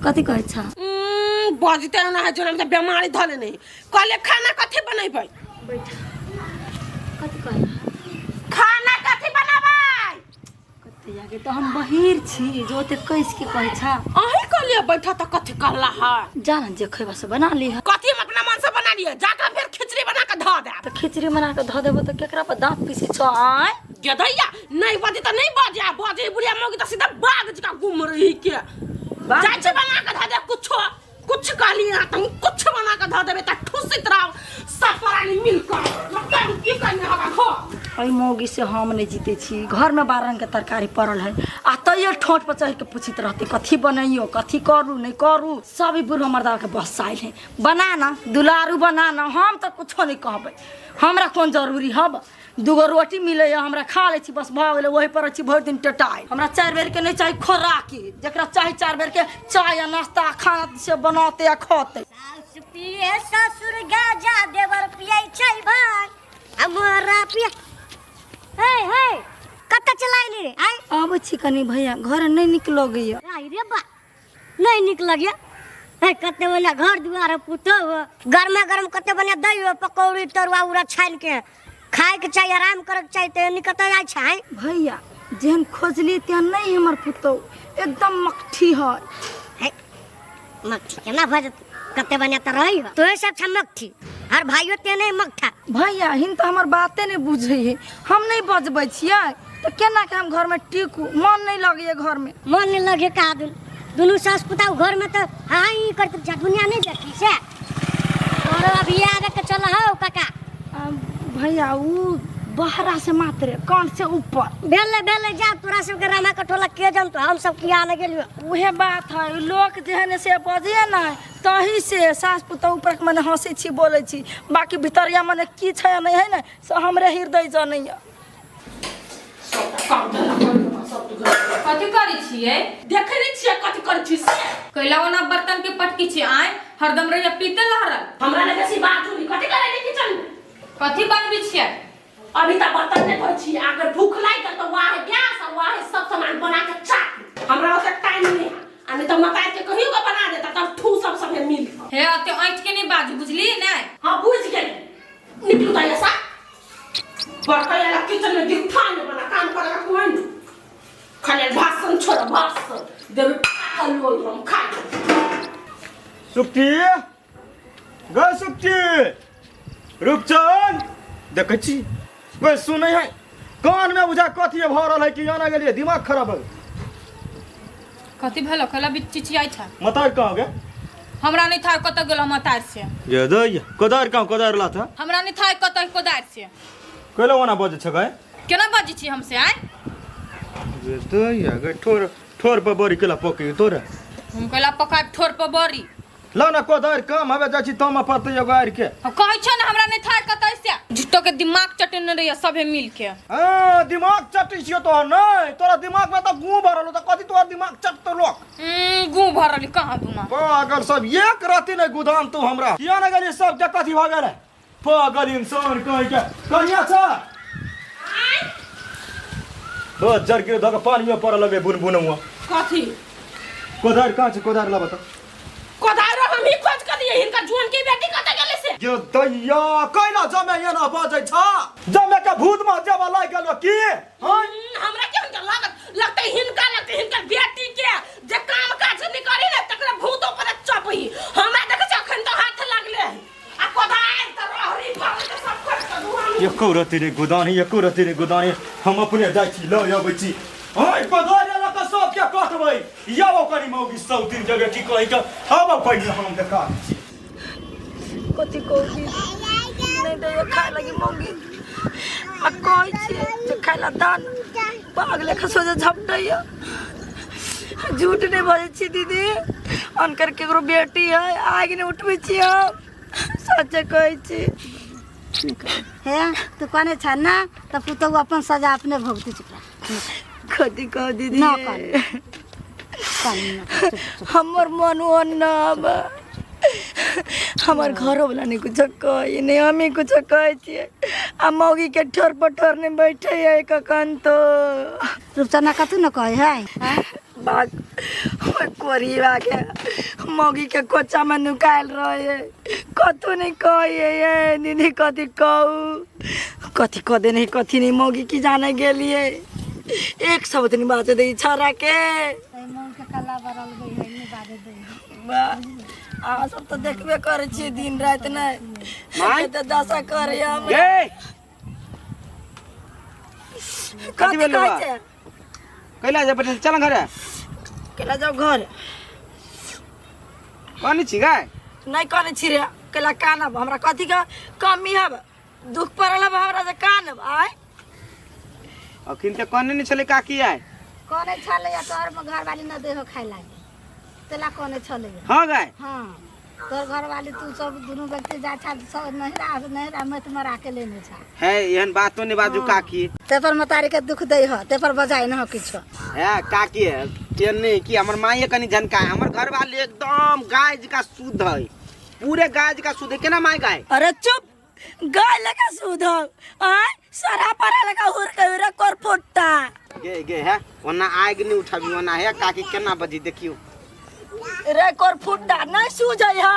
कथी कहै छ? बजते ना है जोन बीमारी धले नहीं। कहले खाना कथी बनेबै? बैठ, कथी कहला? खाना कथी बनाबै? कते आगे तऽ हम बहिर छी जो ओते कैस के कहै छ। अहीं कहलिए बैठा तऽ कथी कहला है? जा न, जे खैबा से बना लीह। कथी हम अपना मन से बना लिअ? जाकर फिर खिचड़ी बना के धऽ देब। तऽ खिचड़ी बना के धऽ देबो तऽ केकरा पर दाँत पीसी छ? आँय गेदैया, नहीं बजे तऽ नहीं बजे, आ बजे बुढ़िया मौगी तऽ सीधा बाघ जकाँ गुम रही के जाइ छै। बना के धऽ देब कुछो कुछ। कहली ना तऽ हम कुछ बना के धऽ देबै तऽ ठुसैत रहब सब प्राणी मिल कऽ। मतलब की करने हवा खो। एहि मौगी से हम नहि जीते छी। घरमे 12 रंगके तरकारी पड़ल है आ तैयो ठोंठ पर चढ़ि के पूछैत रहते कथी बनैयो, कथी करू, नहि करू। सब ई बुढ़वा मर्दाके बस आयल है। बना ना दुलारू, बना ना, हम तऽ कुछो नहि कहबै। हमरा कोन जरूरी हब? दूगो रोटी मिलैए हमरा, खा लै छी, बस भऽ गेलै। ओहि पर छी भरि दिन टेटाइ। हमरा 4 बेरके नहि चाही खोराकी। जकरा चाही 4 बेरके चाय आ नाश्ता आ खाना से बनौतै आ खतै। साउस पिए ससुर गाजा, देवर पिए छै भांग, हमरा पिए। हे हे, कतऽ चलाइली रे आइ? अबै छी कनी भैया, घर नहि नीक लगैए। आई रे बा, नहीं नीक लगे हे? कते बढ़िया घर दुआर पुतोह, गरमा गरम कते बढ़िया दै हो पकौड़ी तरुआ उरा छानि के खाय के चाही, आराम करे के चाही, ते निकत जाइ छै। भैया, जेहन खोजली तेहन नहीं हमर पुतोह, एकदम मकठी है। हे, मक्खी केना भऽ जेतै? कते बढ़िया तऽ रहै हो, तोहे सब छ मक्खी, हर भाइयो ते नहीं मक्खा। भैया, हिन तऽ हमर बाते नहीं बुझै है। हम नहीं बजबै छियै तऽ केना के हम घरमे टिकू? मन नहीं लगैए घरमे। मन नहीं लगे कहा? दुनू दुनू सास पुताह घर में तो हाँ ही करते जा, दुनिया नहीं देखी से और अभी आगे के चल हो काका। भैया, उ बहरा से मात्र कान से ऊपर भेले भेले। जा, तोरा सबके रामा कटोला के जनतो, हम सब किया न गेलियो। उहे बात है, लोक जेहन से बजैए ने तही से सास पुतोह ऊपर के मने हंसै छी, बोलै छी, बाकी भीतरिया मने की छै आ नहि है ने से हमरे हृदय जनैया। काम धंधा करू, सब तो घर। कथी करै छियै? देखै नहि छियै कथी करै छी से? कैला ओना बर्तन के पटकी छी? आय हरदम रहिया पीते लहरल। हमरा ने बेसी बाजू नहीं। कथी करै नहीं किचन में? कथी बनबै छियै? अभी तक बर्तन नहीं धोइ छी। अगर भूख लागि गेल तऽ वाह गैस आ वाह सब सामान बना के चाट। हमरा ओते टाइम नहीं है, आ नहीं तऽ मताई के कहियो के बना देता तब ठू सब संगे मिल कऽ। हे, ओते ऐंठ के नहीं बाजू, बुझलियै ने? हाँ, बुझ गेली। निकलू तऽ ऐसा बड़का वाला किचन में गिरथा नहीं बना काम करेगा कोई नहीं। खाली भाषण छोड़, भाषण देवे पागल लोग हम खाए। सुक्ति गै, सुक्ति, रूपचंद, देखै छी कोइ सुनै है? कानमे बुझा कथी भऽ रहल है कि आना गेलियै, दिमाग खराब भऽ गेल। कथी भेलो? कैला भी चिचियाइ छ? मतार कहाँ गे? हमरा नहीं था कतऽ गेलो मतार से। ये दैया, कोदार कहाँ? कोदार ला था। हमरा नहीं था कतऽ कोदार से। कैला ओना बजै छ गै? केना बाजै छी हमसे आय? ये दैया गै, ठोर ठोर पर बड़ी केला पकी तोरा? हम कैला पकाब ठोर पर बड़ी? ला ना कोदार, काम हवे जाइ छी तम पड़तै एगो आरि के। हम कहै छौ ने, हमरा नहीं था कतऽ से। झूठो के दिमाग चटेने रहिए सभे मिल के। हाँ, दिमाग चटै छियो तोहर नहि, तोरा दिमाग में तऽ गू भरल हो, तऽ कथी तोहर दिमाग चटतौ लोक? गू भरल कहाँ दूना। पागल सब एक रहती नहीं गुदान तू हमरा किया नहीं गेली? सब के कथी भऽ गेलै? पागल इंसान कहीं के। कनिया छ बस जर के धऽ के पानी में पड़ल लगे बुन बुन हुआ। कथी? कोदार कहाँ छै? कोदार ला बता। कोदारो हम ही खोज कर दिए। हिनका जुअन के बेटी कतऽ गेलै से? ये दैया, कैला जमे एना बजै छ? जमे के भूत में जब लागि गेलो की? हाँ? हमरा के हिनका लागत लगतै, हिनका लगतै, हिनकर बेटी के जे काम काज नहीं करी ने तकरा भूत ऊपर चपही। हमरा देखै छै, अखन तो हाथ लागले है आ कोदार त रहरी भरल के सब खोज कर दुआनी। एको रति रे गोदानी, एको रति रे गोदानी। हम अपने जाइ छी, लऽ अबै छी। ओइ कोदार लऽ कऽ सबके कटबै। याबो कनी मौगी सब दिन के बेटी कहि के आबो पहिने हम देखा दै छी। कथी कहू दीदी, नहि दैया खाय लगी मौगी आ कहै छियै जे खाय ला दान, बाघ लेखा सोझे झपटैया। झूठ नहि बजै छी दीदी, अनकर केकरो बेटी है आगि नहि उठबै छी, हम सच्चे कहै छी। हे, तू कहने छ ना तऽ पुतहु अपन सजा अपने भोगती चुकरा। कथी कहू दीदी? ना कहने कहने ना, चुप, चुप। हमर मन ओहन न बा। हमर घरोवला नहि कुछो कहै, नहि हमही कुछो कहै छियै आ मौगी के ठोर पर ठोर नहि बैठे है कखन तो। रूपचना कथू न कहै है? बाग ओइ कोरिया के मौगी के कोचा में नुकायल रहे कतू नहीं कहिए ये दीदी कथी कहू कथी कह देने कथी नहीं मौगी की जाने गेलिए एक शब्द नहीं बाजे दे छाड़ा के वाह, अहाँ सब तऽ देखबे करै छियै दिन राति नहि माय। तऽ दशा करै हम गे कथी भेलौ कहै बा? छै कैला जे बैठल चल घरे केला जाउ घर कनी छी गाय नहि करै छी रे केला कानब हमरा कथी के कमी हब दुख पड़ल हब हमरा जे कानब आय अखन तऽ कहने नहि छलै काकी आय कहने छलैया तोहर घरवाली न देहो खाय लागे तेला कहने छलैया हाँ गाय हाँ तोहर घरवाली तू सब दुनू व्यक्ति जा छा सब नहिरा नहिरा मत मरा के लेने छा है एहन बातो नहीं बाजू काकी ते पर मतारी के दुख दै ह ते पर बजाय न हो किछो है काकी है के नहीं कि हमर माइए कनी झनका है हमर घरवाली एकदम गाय जका शुद्ध है पूरे गाय जका शुद्ध है केना माय गाय अरे चुप गाय लगा सूद आय सरा परा लगा हुर के हुर कर फुट्टा गे गे है ओना आगि नहीं उठाबी ओना है काकी केना बजी देखियो रे कर फुट्टा नहीं सूझै हौ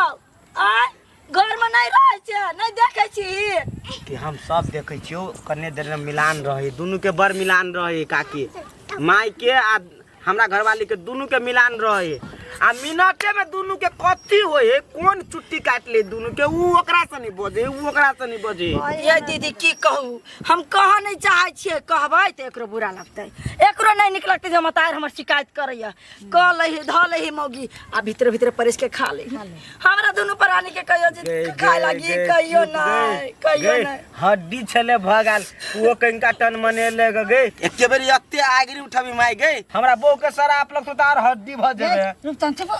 आय घर में नहीं रहै छै नहीं देखै छी कि हम सब देखै छियौ कने देर में मिलान रहे दुनू के बड़ मिलान रहे काकी माय के आ हमरा घरवाली के दुनू के मिलान रहे आ मिनटे में दुनू के कथी होए है कोन चुट्टी काट ले दुनू के ऊ ओकरा से नहीं बजे ऊ ओकरा से नहीं बजे ये दीदी की कहू हम कह नहीं चाहै छियै कहबै तऽ एकरो बुरा लगतै एकरो नहीं नीक लगतै जे मतार हमर शिकायत करैया कह लही धऽ लही मौगी आ भीतरे भीतरे परसि के खा ले हमरा दुनू प्राणी के कहियो जे गे, खाय गे, लागी गे, कहियो चुप नहीं गे, कहियो गे, नहीं हड्डी छले भऽ गेल ओ कनिका टन मनेले गे एके बेरी एते आगि उठबी माय गे हमरा बहू के शराब लगतो तऽ आर हड्डी भऽ जेबे रुपचन चुप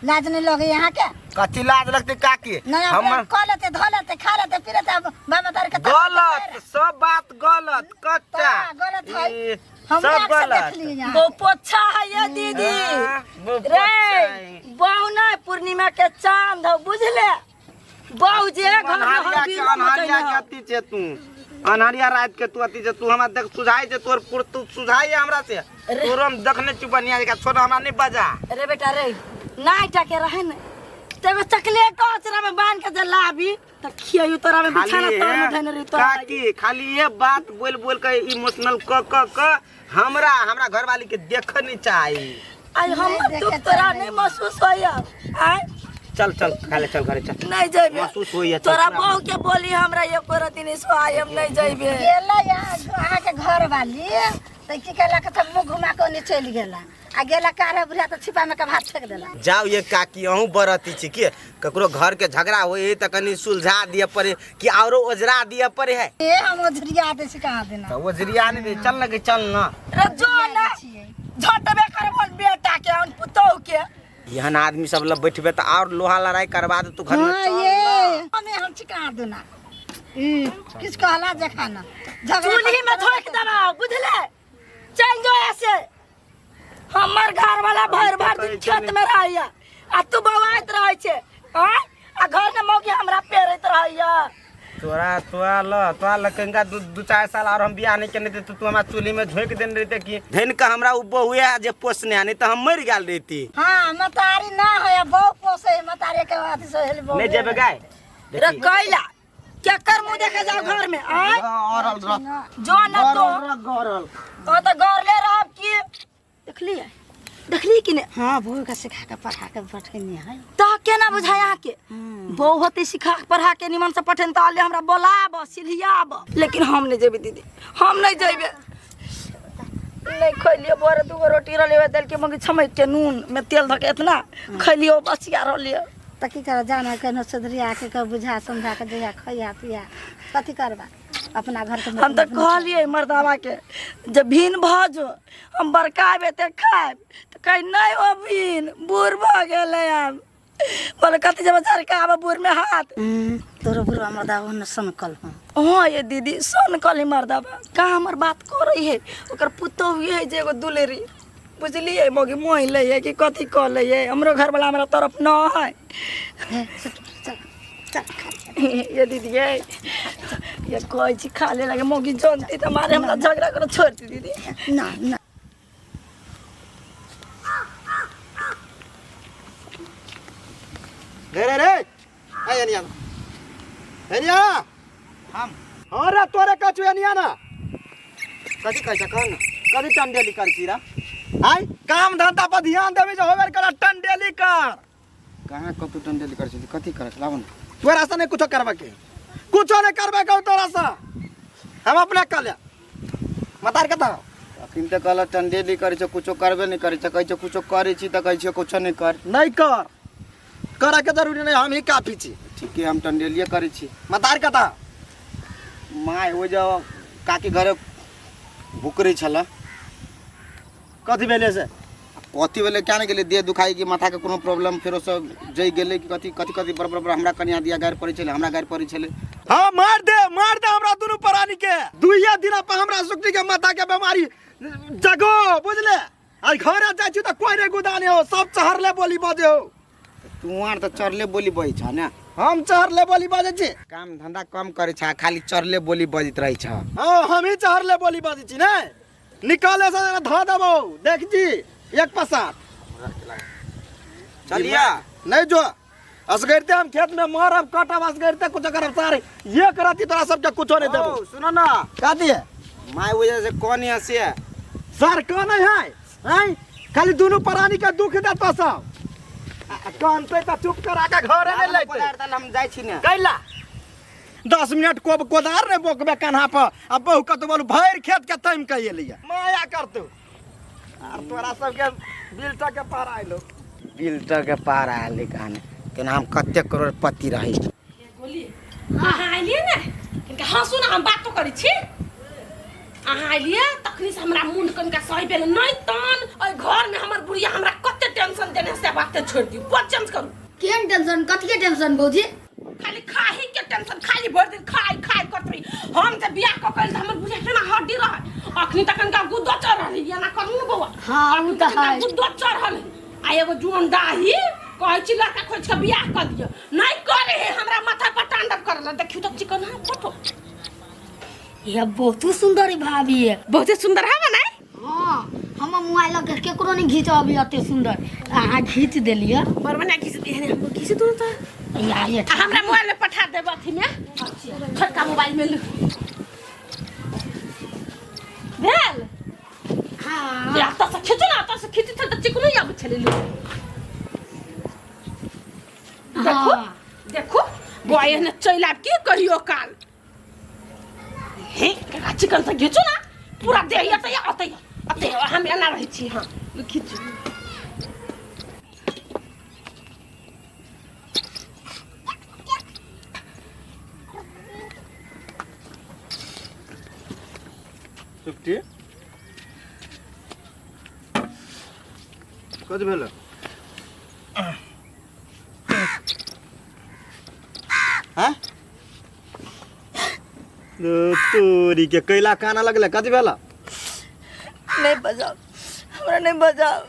लाज नहीं लगे यहाँ के कथी लाज लगते काकी नहीं हमर कह लेते धो लेते खा लेते पी लेते अब बाबा तार के गलत सब बात गलत कच्चा ता, गलत है। ई, हम सब गलत देख लिए यहाँ बहु पोछा है ये दीदी हाँ, बहु रे पोछा है। बहु नहीं पूर्णिमा के चांद हो बुझले बहु जे घर में अन्हारिया हर के बीरो अन्हारिया के मचैने अति छे तू अन्हारिया रात के तू अति छे तू हमरा देख सुझाई छे तोर पुर तू सुझाई हमरा से तोर हम देखने छी बढ़िया जगह छोड़ हमरा नहीं बजा रे बेटा रे नाइटा के रहे ने तो एगो चॉकलेट अचरा में बांध के जे लाबी त खियायु तोरा में बिछाना खाली तर में है, धने रही तोरा काकी खाली ये बात बोल बोल के इमोशनल क क क हमरा हमरा घरवाली के देख नहीं चाही आई हम दुख तोरा नहीं महसूस होइया आय चल चल खाले चल घरे चल नहीं जइबे महसूस होइया, चल, तोरा पूरा बहू के बोली हमरा एको रति नहीं सुहाय हम नहीं जइबे गेला यहाँ अहाँ के घर वाली तऽ की केलक तऽ मुँह घुमा के ओने चलि गेला आ गेला काढ़े बुढ़िया तऽ छिपा में के भात फेंक देला जाओ ये काकी अहूँ बरती छी के ककरो घर के झगड़ा होए तऽ कनि सुलझा दिअ पड़े कि औरो ओझरा दिअ पड़े है ए हम ओझरिया दै छी कहाँ दिना तऽ ओझरिया नहीं दे चल न गे चल न रे जो ना झटबे करबन बेटा के अन पुतहु के एहन आदमी सब लग बैठबे तऽ और लोहा लड़ाई करवा दे तू घर में हाँ चल ये न। हमें हम छी कहाँ दिना ई किछु कहला जे खाना झगड़ा चूल्ही में झोंक देबा बुझले चल जो ऐसे हमर घर वाला भर भर दिन खेत में रहैया आ तू बौआइत रहै छै आँय आ घर में मौगी हमरा पेरैत रहैया तोरा तोरा ल तोरा ल कनिका दू दू चारि साल और हम बियाह नहीं केने रहिते तू हमरा चूल्ही में झोंकि देने रहिते कि धनि के हमरा उ बहुए है जे पोसने है नहीं तऽ हम मरि गेल रहिती हाँ मतारी ना है बहु पोसे है मतारी के अथी से हेल बहु नहीं जेबे गाय रे कैला केकर मुंह देखे जाओ घर में आँय गरल रह जो ना तो गरल तो तो गरले रहब की देखलिए देखली कि नहीं हाँ बहू के सिखा के पढ़ा के पठेनी है तो केना बुझाय अहाँके बहु होते सिखा के पढ़ा के निमन से पठेन तऽ आले हमरा बोलाब सिलियाब लेकिन हम नहीं जेबै दीदी हम नहीं जेबै नहीं खैलियो बोरे दूगो रोटी रहलियो देलके मगर छमैक के नून में तेल धके इतना खैलियो बसिया रहलियो तऽ की करब जाना केनो सुधरिया के के बुझा समझा के जहिया खैया पिया कथी करबा अपना घर के हम तऽ कहलियै मर्दाबा के जे भिन भऽ जो हम बड़का हेबै तऽ खायब तऽ कहै नहि ओ भिन बूढ़ भऽ गेलै आब बोले कथी जब झरका आब बूढ़ में हाथ तोरो बुढ़वा मर्दाबा ओहने सनकल हूँ हाँ ये दीदी सुन कली मर्दाबा कहाँ हमर बात करै है ओकर पुतोहु है जे एगो दुलेरी बुझलियै मौगी मोहि लै है कि कथी कऽ लै है हमरो घरवला हमरा तरफ न है हे चल चल खा ले। ये दीदी ये ये कहै छी खा ले लगे मौगी जानती तऽ मारे हमरा झगड़ा कर छोड़ दी दीदी ना ना एनिया एनिया। हम हाँ रे तोरे कछु एनिया ना। कथी कहै छ कह न। कथी टंडेली कर छी रा? आय काम धंधा पर ध्यान देबी जे होबे कर टंडेली कर। कहाँ कतू टंडेली करै छी, कथी करै छ लाबो न। तोरा से नहीं कुछो करबा के, कुछो नहीं करबा के तोरा से, हम अपने कर ले मतार के तो। अखन तऽ कहलक टंडेली करै छ, कुछो करबे नहि करै छ, कहै छ कुछो करै छी तऽ कहै छ कुछो नहि कर। नहीं कर, करे के जरूरी नहीं, हम ही काफी छी। ठीके हम टंडेलिए करै छी। मतार के तो। My ओ जे काकी घरे भुकरै छल। कथी भेलै से? कथी भेलै क्या नहि गेलै, देह दुखाइ कि माथाके कोनो प्रॉब्लम, फेरो सब जइ गेलै कि कथी कथी कथी बड़ बड़ हमरा कनिया दिया गारि पड़ै छलै, हमरा गारि पड़ै छलै। हाँ मार दे, मार दे हमरा दुनू प्राणी के। दुइये दिन पर हमरा सुखटी के माथा के बीमारी जगो बुझले। आई घरे जाइ छी त कोई रे गुदाने हो, सब चहरले बोली बजे हो। तू आर त चरले बोली बजै छ ने। हम चहरले बोली बजै छी। काम धंधा कम करै छ, खाली चरले बोली बजैत रहै छ। हाँ हम ही चहरले बोली बजै छी ने। निकाले से धा देबौ देख जी एक पसार। चलिया नहीं जो असगरते हम खेत में मारब काटब, असगरते कुछ करब सारे ये करती तोरा सबके कुछो नहीं देबौ। सुनो ना का दिए my वजह से कौन है से सर कौन है हैं खाली दोनों प्राणी के दुख देतो सब। कानते त चुप करा के घरे नहीं लेते। हम जाइ छी ने कैला 10 मिनट कोब कोदार ने बोकबे कन्हा पर आ बहु कत बोल भरि खेत के तैम के एलिया माया करतौ। आर तोरा सबके बिल के पार आइलो, बिल के पार आयल कहानी तेना हम कते करोड़पति रही। गोली अहाँ अलियै ने कनिका हँसू ने, हम बातो करै छी। अहाँ अलियै तखनी से हमरा मुंड कनिका सही भेल नहि तहन एहि घरमे हमर बुढ़िया हमरा कते टेंशन देने से बाते छोड़ि दियौ। बड़ चेंज करू। केहन टेंशन, कथी के टेंशन भौजी? खाली खाही के टेंशन, खाली भरि दिन खाइ खाइ करत रही। हम जे बियाह कऽ के हमर बुढ़िया केना हड्डी रहै, अखनी तक कनिका गुद्दो चढ़ल है, एना करू ने बौआ। हाँ उ तऽ है गुद्दो चढ़ल है। आ एगो जुअन दाही कहै छी लड़का खोजि के बियाह कऽ दिअ, नहि करे है, हमरा माथा पर तांडव करल। देखियौ तऽ चिकन है फोटो। ये बहुत सुंदर भाभी है, बहुते सुंदर है ने। हाँ हम मोबाइल के केकरो नहीं घीच अभी अते सुंदर, अहाँ घीच देलियै। बड़ बढ़िया घीच दिए ने, हमरो घीच दू तऽ। यार ये हमरा मोबाइल में पठा देब अथी में, छोटका मोबाइल में लू भेल। हाँ या तऽ से खींचू ना, तऽ से खींची तऽ चिकनो आबै छलै लू। देखो देखो बौआ एहने चलि आब की कहियो काल। हे कका चिकन से घीचू ना पूरा देह अतै अतै अतै, हम एना रहै छी। हाँ खींचू। सुखटी कथी भेल? हाँ तोरी के कैला काना लगले, कथी भेल? नहीं बजाओ हमरा, नहीं बजाओ।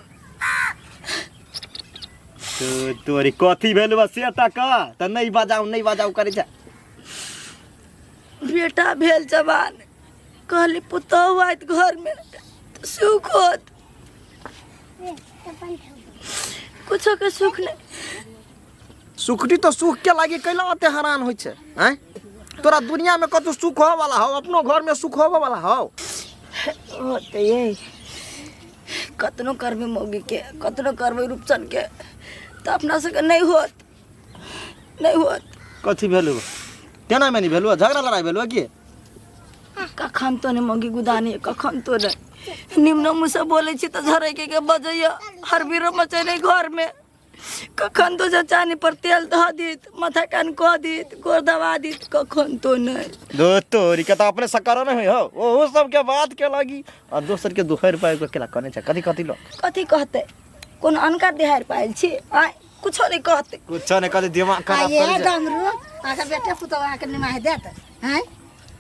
तो तोरी कथी भेल बा से तक त नहीं बजाओ नहीं बजाओ करे छ। बेटा भेल जवान, कहली पुतहु आयत घर में त सुख होत, कुछो के सुख नहीं। सुखटी तो सुख के लागी कैला अते हैरान होइ छै हैं? तोरा दुनिया में कतौ सुख होवे वाला हो, अपनो घर में सुख होवे वाला हो। होते ये कतनो करबे मौगी के, कतनो करबे रूपचन के, तो अपना सबके नहीं होत, नहीं होत। कथी भेलु तेना में नहीं भेलु, झगड़ा लड़ाई भेलु की? कखन तो नहीं मौगी गुदानी, कखन तो नहीं निम्न मुँह से बोले छी तो झरे के बजैया, हर बीरो मचैले घर में। कखन तो चानी पर तेल धऽ देत, माथा कान कऽ देत, गोर दबा देत, कखन तो नहीं। दो तोरी के तो अपने सकर नहीं हो, ओहो सब के बात के लागी और दोसर के 2 रुपया के केला कने छै, कथी कथी लो कथी कहते? कोनो अनका देहार पायल छी आय, कुछो नहीं कहते, कुछो नहीं कहते, दिमाग खराब ये करै छै। डमरू आके बेटा पुतहु आके निमाह देत हैं,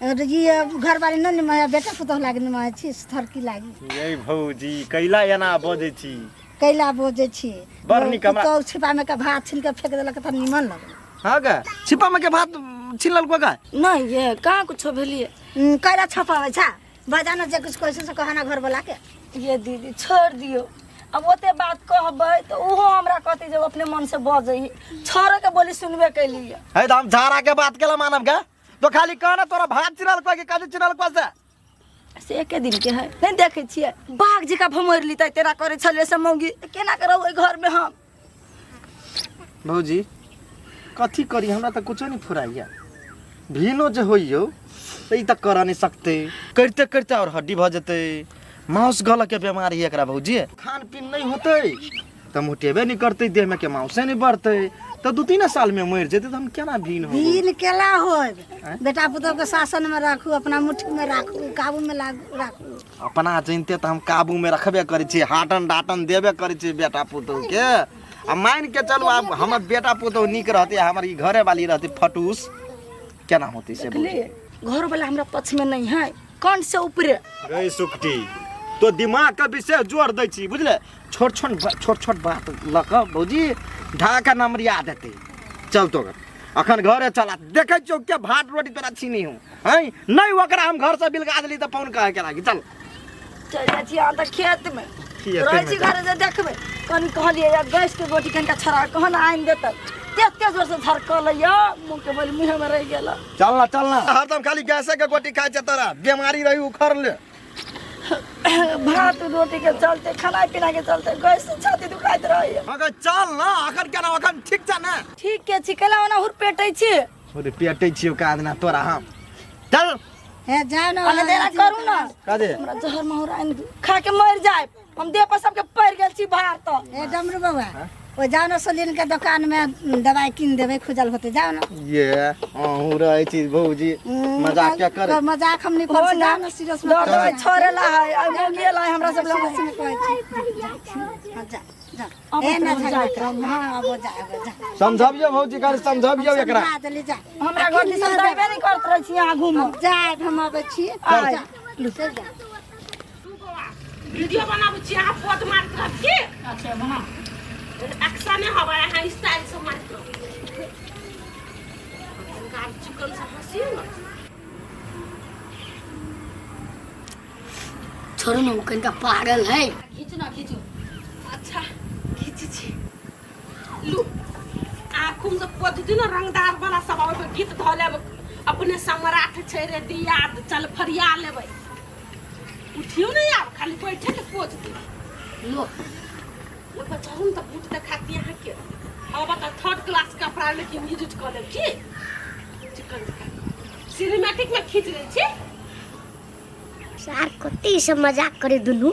और ये घर वाली न निमाह, बेटा पुतहु लागे निमाह छी, थरकी लागी। ये भौजी कैला एना बजै छी? कैला बजै छी? बड़ नीक हमरा। पुतहु छिपा में के भात छीन के फेंक देलक त निमन लगल। हाँ गा छिपा में के भात छीन लेलको गा? नहीं ये कहाँ कुछो भेलिए। कैला छपाबै छा बजाना, जे कुछ कहै से कहना घर वाला के। ये दीदी छोड़ दियो, अब ओते बात कहबै तऽ ओहो हमरा कहतै जे अपने मन से बजै है छौड़ो के बोली सुनबे कैलियै है तऽ हम झाड़ा के बात केला मानब का तो खाली कह ना तोरा भात चिनल को कि काजू चिनल को से से एके दिन के है नहीं देखै छियै बाघ जकाँ भमोरि लितै तेना करै छलियै से मौगी केना के रहबै घरमे हम भौजी कथी करी हमरा तऽ कुछो नहीं फुराइया भीनो जे होइयो तऽ ई तऽ कर नहीं सकते करिते करिते और हड्डी भऽ जेतै माउस गलऽ के बीमारी है एकरा भौजी खान पीन नहीं होतै तऽ मोटेबे नहीं करतै देह में के माउसे नहीं बढ़तै तऽ 2-3 साल में मरि जेतै तऽ हम केना भीन हो भीन केला होब बेटा पुतोह के शासन में राखू अपना मुट्ठी में राखू काबू में राखू अपना जनिते तऽ हम काबू में रखबे करै छी हाटन डाटन देबे करै छी बेटा पुतोह के आ मान के चलू आब हमर बेटा पुतोह नीक रहतै हमर ई घरे वाली रहतै फटूस केना होतै से बोलू। देखली घर वाला हमरा पक्ष में नहीं है कौन से ऊपरे रे सुकटी तो दिमाग के विशेष जोर दै छी बुझले छोट छोट छोट छोट बात लऽ कऽ भौजी ढाका नंबर याद हेतै चल तो अखन घरे चला देखै छियौ के भात रोटी तोरा छीनी हूँ हैं नहीं ओकरा हम घर से बिलगा देली तऽ फोन कहे के लागी चल चलि जाइ छी अहाँ तऽ खेतमे खेतमे रहै छी घरे जे देखबै कनि कहलियै या गैसके गोटी कनिका छड़ा कहन आनि देतै तेज जोरसँ झरकल यऽ मुँहके बोली मुँहेमे रहि गेल चल ना चल ना हरदम खाली गैसे के गोटी खाइ छै तोरा बीमारी रही उखड़ ले भात रोटी के चलते खाना पीना के चलते गैस से छाती दुखाइत रहैया अगर चल ना अखन केना अखन ठीक छ ना ठीक के छी केला ओना हुरपेटै छी अरे पेटै छियौ काज ना तोरा हम चल हे जाओ ना अने देना करू ना कदे हमरा जहर माहुर आनि दू खा के मरि जाए हम देह पर सबके पड़ि गेल छी भार तऽ हे डमरू बाबा ओ जाओ ना सलीन के दुकान में दवाई कीन देबै खुजल होते जाओ ना ये अहूँ रहै छी भौजी मजाक क्या करे मजाक हम नहीं कर जाओ ना सीरियस में दर दवाई छोड़े ला है आ मोगिए ला है हमरा सब लग सीरियस में कहै छी हां जा जा ए ना झगड़ा कर हां अब जा अब जा समझाबियो भौजी खाली समझाबियो एकरा समझा देली जा हमरा घर दिसन दबे नहीं करत रहै छी अहाँ घूमो जाए हम अबै छी आइ। जा चल जा वीडियो बनाबै छी अहाँ पोज मारैत रहब की अच्छा बना एक्शन हवा अहाँ स्टाइल से मारैत रहब चिकन से हँसियौ ने छोड़ू ने ओ कनिका पागल है खींचू ना खींचू अच्छा खींची छी लू आँखुम से पोत दियौ ने रंगदार वाला सब ओहि पर गीत धऽ लेब अपने सम्राट छै रे दियाद चल फरिया लेबै उठियौ ने आब खाली बैठे के पोज दियौ लो ओहि पर चढ़ू ने तऽ बूट देखाती अहाँके अब बता थर्ड क्लास कपड़ा लेकिन यूज कऽ लेब की चिकन सिनेमैटिक में खींच लै छी सार कते ई सब मजाक करे दुनू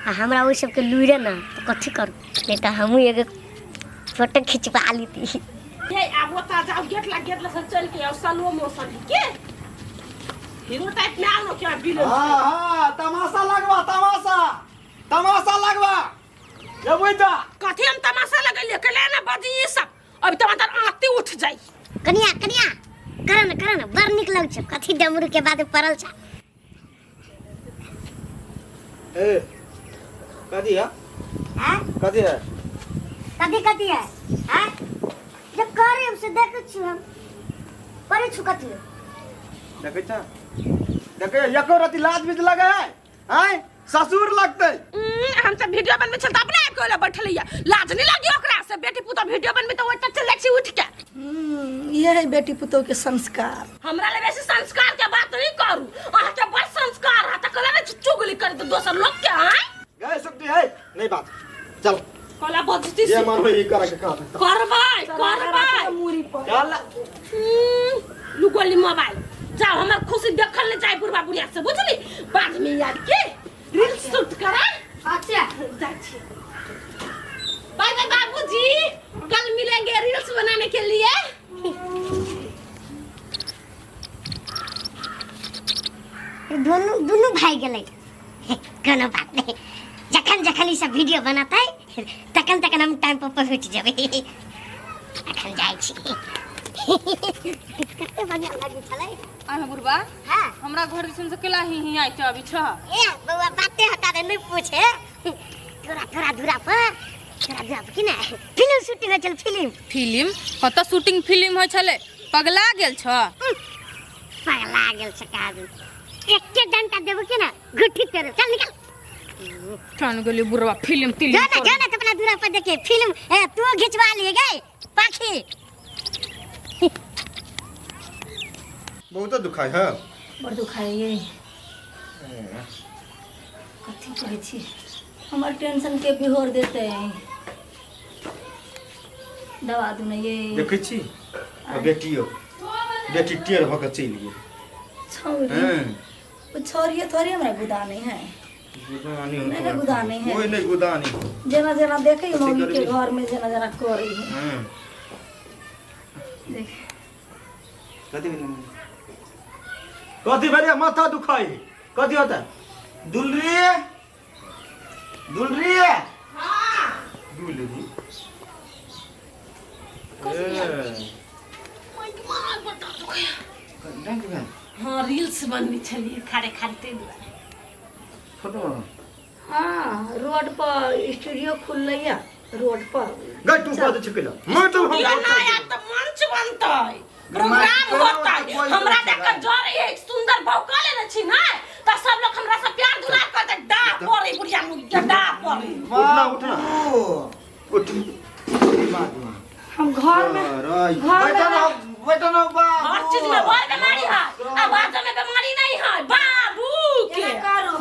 आ हमरा ओहि सबके लुइरे ना तऽ कथी करू नहीं तऽ हमहूँ एगो फोटो खिंचवा लीती हे आब ओतऽ जाउ गेट ला गेट ला से चल के आउ स्लो मोशन के हीरो टाइप में आओ ना क्या विलन हाँ हाँ तमाशा लगवा तमाशा तमाशा लगवा ये बुझता कथी हम तमाशा लगेलिए कले ना बजी ई सब अभी तो अंदर आती उठ जाई कनिया कनिया कर न कर न बड़ नीक लग छै कथी डमरू के बाद पड़ल छै ए कथी है हैं कथी है कथी कथी है हैं जब करे से देखै छी हम करे छु कथी देखै छ देखै एको रति लाज बीज लगे है आय ससुर लगतै हम सब वीडियो बनबै छल तऽ अपने आबि के ओला बैठल या लाज नहीं लागी ओकरा से बेटी पुतोह वीडियो बनबै तऽ ओतऽ चलि जाइ छी उठि के ये है बेटी पुतोह के संस्कार हमरा ले बेसी संस्कार के बात नहीं करू अहाँ के बड़ संस्कार है तऽ कहला ने चुगली करी तऽ दोसर लोग के आय गए सुखती है नहीं बात चल कहला बजती ये मन होई करे के कह करबै करबै मूरी पर चल लू गोली मोबाइल जाओ हमर खुशी देखल नहीं चाहे बुढ़वा बुढ़िया से बुझली बाद में यार के रील शूट करे अच्छा जाइ छी बाय बाय बाबूजी कल मिलेंगे रील्स बनाने के लिए दुनू दुनू भाई गेलै कोनो बात नहीं जखन जखन ई सब वीडियो बनतै तखन तखन हम टाइम पर पहुँच जेबै अखन जाइ छी कते बढ़िया लागै छलै आइ बुढ़बा हाँ हमरा घर दिसन से केला ही ही आइ के अबै छ ए बौआ बाते हटा दे नहीं पूछे तोरा तोरा धुरा पर तोरा धुरा पर की ना फिल्म शूटिंग होइ छल फिल्म फिल्म कतऽ शूटिंग फिल्म होइ छलै पगला गेल छ पगला गेल छै काजू एके डंटा देबो के ना गुठी तेरे चल निकल कान गेली बुढ़वा फिल्म जो तिल्म ना जो ना तो अपना दूरा पर देखिए फिल्म ए तू घिंचवा लिए गए पाखी। बहुत दुखाय है। बड़ दुखाय ये। कथी कहै छी, हमर टेंशन के बिहोर देते। दवा दू ने ये। देखै छी आ बेटियो बेटी टेढ़ भऽ के चलि गेल। छौरी हँ ओ छौरिये थोड़ी हमरा गुदानी है। गुदानी नहीं, नहीं, गुदानी है। कोई नहीं गुदानी। जेना जेना देखै कथी मम्मी के करबी? घर में जेना जेना करै है। हँ देख कथी भेलै? कथी भेलै? माथा दुखाइ कथी होता? दुलरी दुलरी दुलरी हाँ रील्स बनबी छलियै खारे खारे ताहि दुआरे। फोटो हाँ रोड पर स्टूडियो खुललै या रोड पर। गै तू कह दे छिकला मैं तो हम यो ना यार तऽ मंच बनतै, प्रोग्राम होतै। हमरा देख के जर एक सुंदर भौका लेने छी ने तऽ सब लोग हमरा से प्यार दुलार करतै। डा पड़ै बुढ़िया मुर्गिया डा पड़ै। उठना उठना उठ। हम घर में घर बैठो ना में बैठो ना बाबू। हर चीज में बड़ बीमारी है, आवाज में बीमारी नहीं है बाबू के। केना करू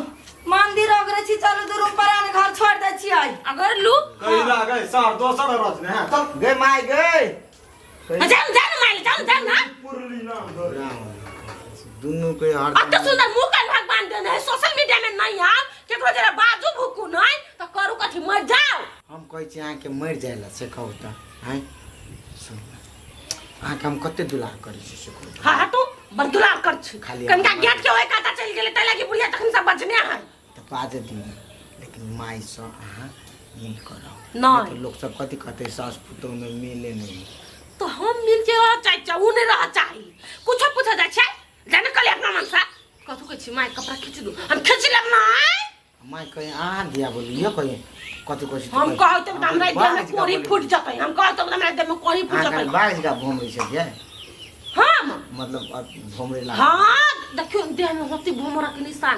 मंदिर अगरे छी, चलू दुरू पर आन घर छोड़ दै छी आई। अगर लू कहिला गै सार दोसर रच ने है चल गे my गे जान जान माइल जान जान ना। पुरली नाम धर दुनू के हर अत सुंदर मुंह का भगवान देने है, सोशल मीडिया में नहीं आओ केकरो जरा बाजू भुकू नहीं तो करू कथी मर जाओ। हम कहै छी अहाँके मरि जाय ला से कहू तऽ आँय सुन अहाँके हम कते दुलार करै छी से कहू तऽ। हाँ हटू बड़ दुलार कर छी खाली कनका गेट के ओइ काता चलि गेलै तै लागी बुढ़िया तखन सब बजने है। तऽ बाजऽ दियौ लेकिन मायसँ अहाँ मिल कऽ रहू। नहि। तऽ लोक सब कथी कहतै सास पुतोहमे मिले नहि। तो हम मिल के रह चाहे छै उ नहीं रह चाही कुछो पूछा जाइ छै जाने कले अपना मन से कथू कहै छी माय कपड़ा खींच दू हम खींच लेब ना। माय कहे अहाँ दिया बोलू यो कहे कथी कहै छी हम कहै तऽ हमरा देह में कोरी फूट जतै, हम कहै तऽ हमरा देह में कोरी फूट जतै। बाघ जकाँ भोमरै छै के हम मतलब भोमरै ला। हाँ देखियो देह में होती भोमरा के निशान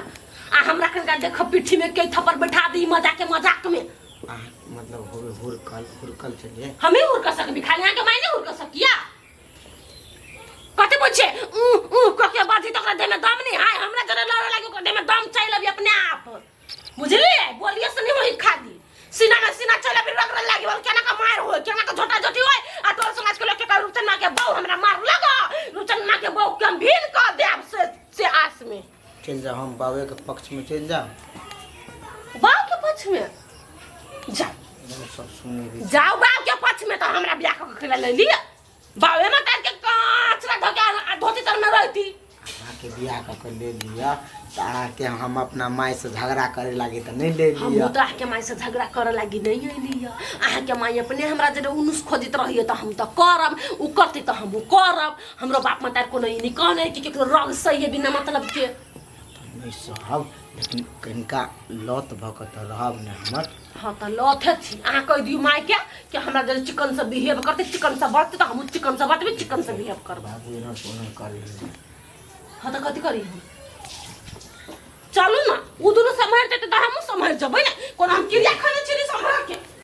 आ हमरा कनका देख पीठी में के थप्पड़ बैठा दी मजाक के मजाक में। अहाँ मतलब होबे हुरकल हुरकल छलियै। हमें हुरक सकबी खाली अहाँ के माय नहीं हुरक सकिया। कथी पूछे ऊ ऊ क के बाजी त ओकरा देह में दम नहीं है, हमरा जरे लड़े लागी ओकरा देह में दम चलि अभी अपने आप बुझलिए। बोलिए से नहीं होई खाली सीना में सीना चल अभी रगड़ लागी बोल केना का मार होय केना का झोटा झोटी होय आ टोल समाज के लोग के कहे रूपचंद माँ के बहू हमरा मार लगा, रूपचंद माँ के बहू के हम भीन क देब से आस में। चलि जाओ हम बाबे के पक्ष में चलि जाओ। बाबू के पक्ष में जाओ सब सुने भी जाओ बाबू के पक्ष में तो हमरा बियाह क के ले लिया बाबे में तार के कांचरा धोके आ धोती तर में रहती। अहाँके बियाह कऽ के ले लिअ तऽ अहाँके हम अपना माय से झगड़ा करे लागी तऽ नहि ले हम लिअ। तऽ अहाँके माय से झगड़ा करे लागी नहीं अयली अहाँके माय अपने हमरा जरे उनुस खोजैत रहिए तऽ हम तऽ करब उ करतै तऽ हमहूँ करब। हमरो बाप माता कोनो ई नहीं कहने कि केकरो रंग सही है बिना मतलब के। नहि सहब लेकिन कनिका लत भऽ कऽ तऽ रहब ने हमर। हाँ तऽ लथे छी अहाँ कहि दियौ मायके कि हमरा जरे चिकन से बिहेव करतै चिकन से बजतै तऽ हमहूँ चिकन से बजबै चिकन से बिहेव करबै। बाबू एना ओना करी। हाँ तऽ कथी करी हम चलू ना उ दुनू सम्हरि जेतै तऽ हमहूँ सम्हरि जेबै ने कोनो हम क्रिया खाने छी सम्हर के।